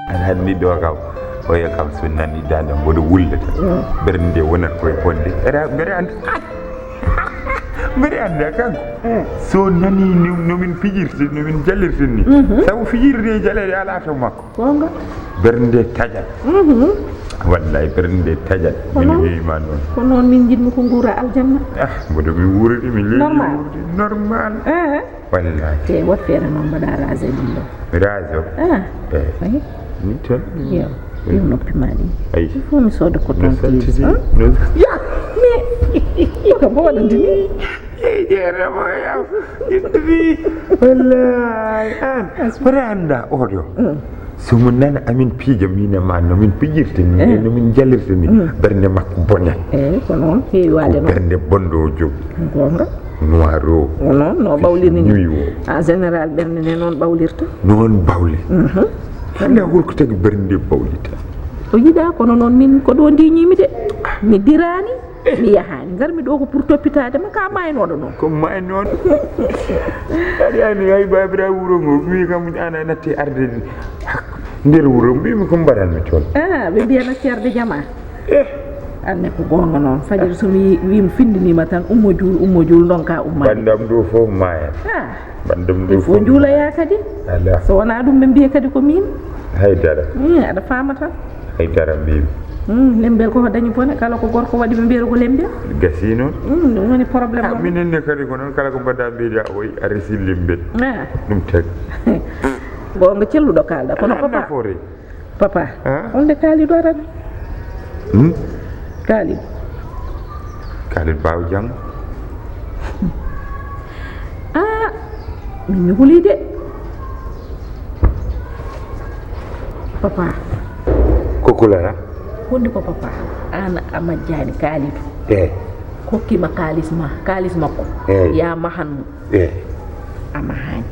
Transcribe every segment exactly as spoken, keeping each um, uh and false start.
Aɗa anndi ɗo kam, oya kam so nani daande mboɗo wullata. Ɓernde wonat koye bonde. Mbeɗa anndi. Mbeɗa anndi kanko. So nani no min pijirta, no min jallirta ni. Sabu fijirde e jaleeɗe alaa to makko. Gonga. Ɓernde tajat. Wallay ɓernde tajat. Min wiima noon. Ko noon min njiɗmi ko nguura aljanna. Ah, mboɗo mi wuurdi, mi leeli wuurdi. Normal. Wallay. Te wat feere noon mbaɗa raser ɗum ɗo. Raser? Ah. Ni tan. Yo. Yo noppi ma ɗi. Ay. Il faut mi sooda ko toon saltidi. Ya. Mi. Ko kam ko waɗande ni. Jeerama ya. Ittubi. Wallay. An. Wala anda oɗo. So mo nana amin piija min e ma no min pijirta ni e no min jalirta ni ɓernde makko bone. Eyi ko noon heewi waade noon. Ɓernde bonɗo o jogi. Gonga. Noir o. O noon no ɓawliri ni. Nuit o. En général ɓernde nde noon ɓawlirta. Noon ɓawli. Hannde holko tagi ɓernde ɓawlita? O yiɗa kono noon min ko ɗo ndiñimi de. Mi diraani. Mi yahaani ngarmi ɗo ko pour toppitaade ma ka maynooɗo noon. Ko maynooɗo. Aɗa anndi hay babira wuro ngo mi kam ana natti arde nder wuro mbimi ko mbaɗanmi toon. Ah, ɓe mbiya natti arde jama. Eh. Anne ko goonga noon fajiri so mi wi mi findinima tan ummo juul ummo juul ndonka ummaade. Bandam ɗo fof maaya. Ah. Bandam ɗo fof juulaya kadi. Ala. So wona ɗum ɓe mbiya kadi ko min. Haydara. Hmm, aɗa faama tan. Haydara mbimi. Hmm, lembel koko dañi bone kala ko gorko waɗi ɓe mbiyata ko lembel. Gasi noon. Hmm, ɗum woni problème. Ah, minen ne kadi ko noon kala ko mbaɗa mbiɗa oy a resi lembel. Ah. Ɗum tagi. Goonga celluɗo kalɗa kono papa. Papa, holnde Kalidou arata? Hmm? Kalidou. Kalidou Baw Jang. Ah, min mi huli de. Papa. Ko kulata? Holnde ko papa? An a majjani Kalidou. Eh. Kokkima kalis ma, kalis makko. Eh. Ya mahan mo. Eyi. A mahaani.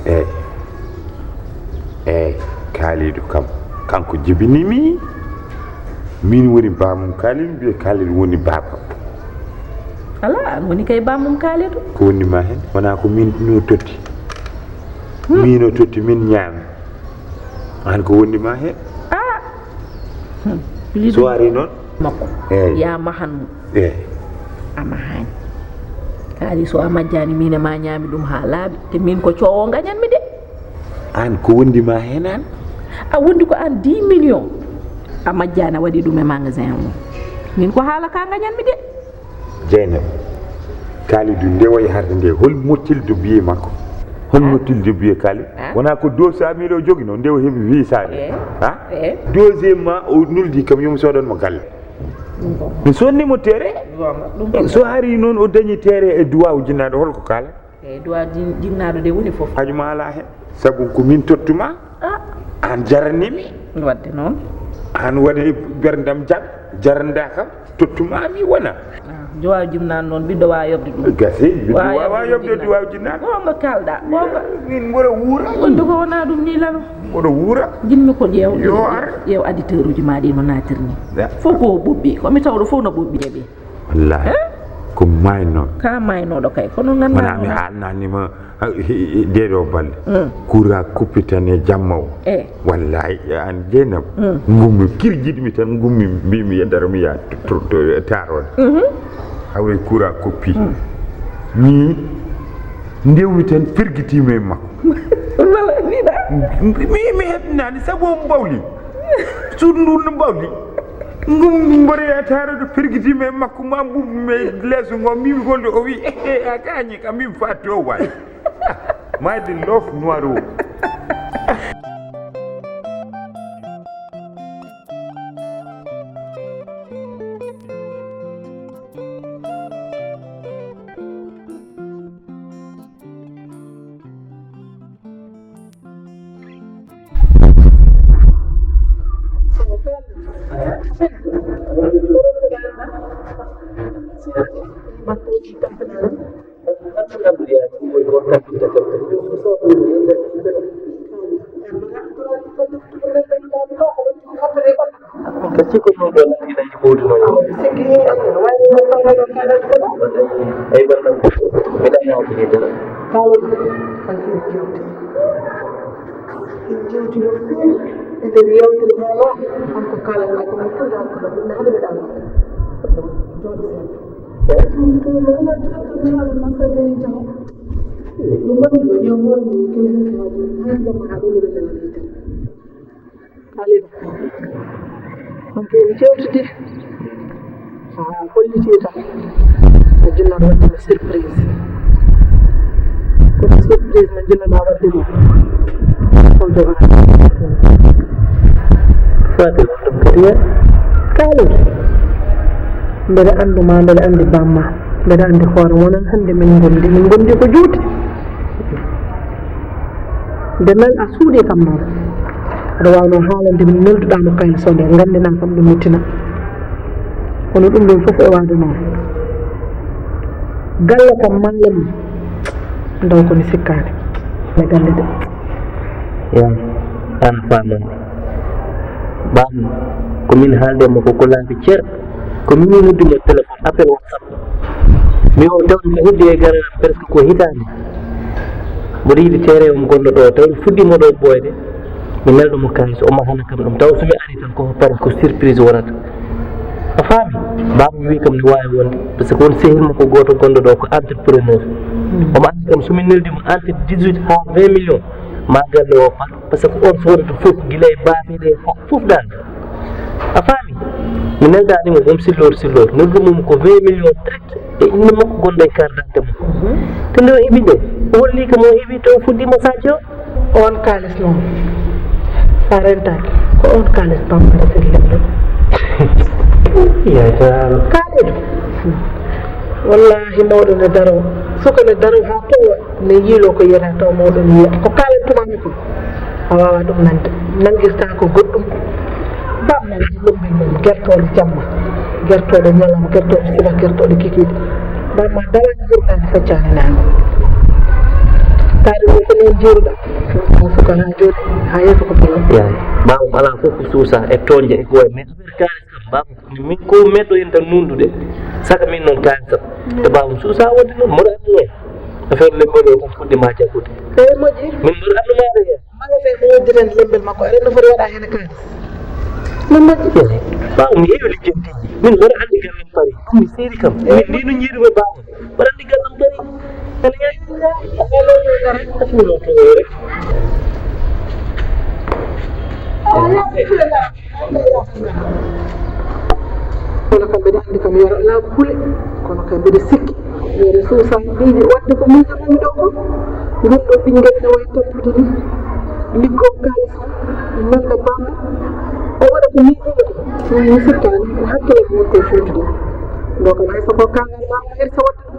Eyi. Eyi, Kalidou kam, kanko jibinimi. Min woni bamum Kalidou, mbiye Kalidou woni babam. Ala, an woni kay bamum Kalidou. Ko woni ma hen? Wona ko min no totti. Hmm. Min o totti, min ñaami. An ko woni ma hen? Ah. Hmm. So ari noon? Makko. Eyi. Ya mahan mo. Eyi. A mahaani. Kaali so a majjaani min e ma ñaami ɗum haa laaɓi. Te min ko coowo ngañanmi de. Aan ko wondi ma heen aan? A wondi ko aan dix millions. A majjaani a waɗi ɗum e magasin o. Min ko haala ka ngañanmi de. Jeynaba. Kalidou nde wayi harde nde hol mottilde biye makko? Hol mottilde biye Kalidou? Wona ko deux cent mille o jogino nde o heɓi visa nde. Ha? Deuxièmement o nuldi kam yomi sodan mo galle. Mi sonni mo tere. So hari noon o dañi tere e duwaw jinnaɗo holko kala? E duwaw jinnaɗo de woni fof. Hajuma ala hen. Sabu ko min tottuma. An jaranimi. Wadde noon. An waɗi berndam jam jaranda kam tottuma mi wona. Duwaw jinnaɗo noon ɓiɗɗo wawa yobde ɗum. Gasi ɓiɗɗo wawa yobde duwaw jinnaɗo. Gonga kalɗa gonga. Min mboɗo wuura. Wonde ko wona ɗum ni lalo. Mboɗo wuura. Jinmi ko ƴeew ƴeew auditeur uji ma ɗi no natirni. Fof ko ɓuɓɓi komi tawɗo fof no ɓuɓɓi ɓe. Wallahi. Ko mayno. Ka maynoɗo kay kono ganduɗa wona mi haalnanima. Deɗo balɗe. Kura kuppitane jamma o. Wallahi an jenam. Gummi kirjiɗmi tan gummi mbimi yendara mi ya tarode. Hawre kura koppi. Mi ndewmi tan firgitima e makko. Mi mi heɓnani sabu omo bawli. Suudu ndu no bawli. Gummi mboɗo ya tarode firgitima e makko ma mbuɓmi e leeso ngo mbimi golde o wi a kañi kam mbimi fa to wawi. Mayde lof noir o. Kasi ko ɗum ɗo natina e ɓowdu noon. Eyi, ɓannam. Mbiɗa ñaawde. Jewti no feewi e nder yewtere heewa, on ko kaalanɗaa ko mo tawde on ko ɗum hade mbiɗa waɗa. Jooɗo seeɗa. Eeyi, ɗum ko mi ala jooɗo inchallah ma sa gari jaho. Ɗum woni ɗo ñaw won ɗum kene hannde haa ɗum haa ɗum ene nana tan. Kaalid, on ko en jewtidi. A hollitii kam a jinnoɗo waɗde mo surprise. Kono surprise mo jinnoɗa waɗde mo, hol jogoɗa? Fatima, ɗum kadi hen. Kaalid, mbeɗa anndu ma, mbeɗa anndi bamma, mbeɗa anndi hoore wonan hannde min ngondi, min ngondi ko juuti. Nde nan a suuɗii kam noon, aɗa waawnoo haalande min nelduɗaa mo kayit so nde nganndinaa kam ɗum mettina. Kono ɗum ɗum fof e waade noon. Galle kam malle mum ndaw ko mi sikkaani. E galle de. Ya, an faamani. Bam, ko min haalde mo ko ko laabi cer. Ko min mi noddi mo téléphone, appel WhatsApp. Mi o tawde ko heddi e garal am presque ko hitaande. Mboɗo yiɗi teere o mo gonɗo ɗo, tawi mi fuɗɗiima ɗo ɓooyde. Mi nelda mo kaalis, o mahana kam ɗum. Taw so mi ari tan ko pare ko surprise wonata. A faami? Baaba wi kam ne waawi wonde, par ce que on sehil mo ko gooto gonɗo ɗo ko entrepreneur. Omo anndi kam so min neldi mo entre dix-huit haa vingt millions, ma galle o par, par ce que on sodata fof gila e baafe ɗe haa fof dal. A faami? Mi neldaani mo, mum silloor silloor. Noddu mum ko vingt millions direct e innde makko gonɗo e carte d'identité mum. Te nde o heɓi nde, o holli kam o heɓi to fuɗɗiima Sadio. On kaalis noon, so a rentaaki, ko on kaalis noon mbaɗaten lemɗo. Yataama. Kaalidu. Wallahi mawɗo ne daro. Suka ne daro haa towa ne yiilo ko yiyata taw mawɗo ne yiya. Ko kaalen tuma mi ko. A waawaa ɗum nande. Nanngirtaa ko goɗɗum. Bamma lombil mum, gertooɗe jamma, gertooɗe ñalawma, gertooɗe subaka, gertooɗe kikiiɗe. Bamma dawani ɓurɗaani, feccani naange. Taari ɗum ko noon jeeruɗa. Ko suka haa jooni, haa yeeso ko bello. Yaay. Bamma alaa fof ko suusa e toñde e ko wayi, mais affaire kaalis kam, bamma min ko meɗɗo en tan nundude. Saka min noon kaalis kam. Te bamma suusa wonde noon, mboɗo anndi noon. Affaire lembol o kam fuɗɗi ma jaggude. Eyi, moƴƴi. Min mboɗo anndi maɗa heen. Magasin mo woddiren lembel makko, aɗa anndi foti waɗa heen kaalis. Min moƴƴi. Bamma mi heewi lijjantiiji. Min mboɗo anndi gallam Paris. Ɗum mi seeri kam. Min ndi no njiiɗumi bamma. Mboɗo anndi gallam Paris. Ene yahi. Ene yahi. Kono kam mbeɗa anndi kam yoro alaa ko hule, kono kam mbeɗa sikki yoro suusa ɓeydi waɗde ko miijotoomi ɗo ko. Ngol ɗo ɓinngel ne wayi tappude ni, liggo kaalis, nanda bamma, o waɗa ko miijotoomi ko. Mi sikkaani ko hakkille mum woni ko fewtude. Ɗo kam hay so ko kangal ma o hirsa waɗde ɗum.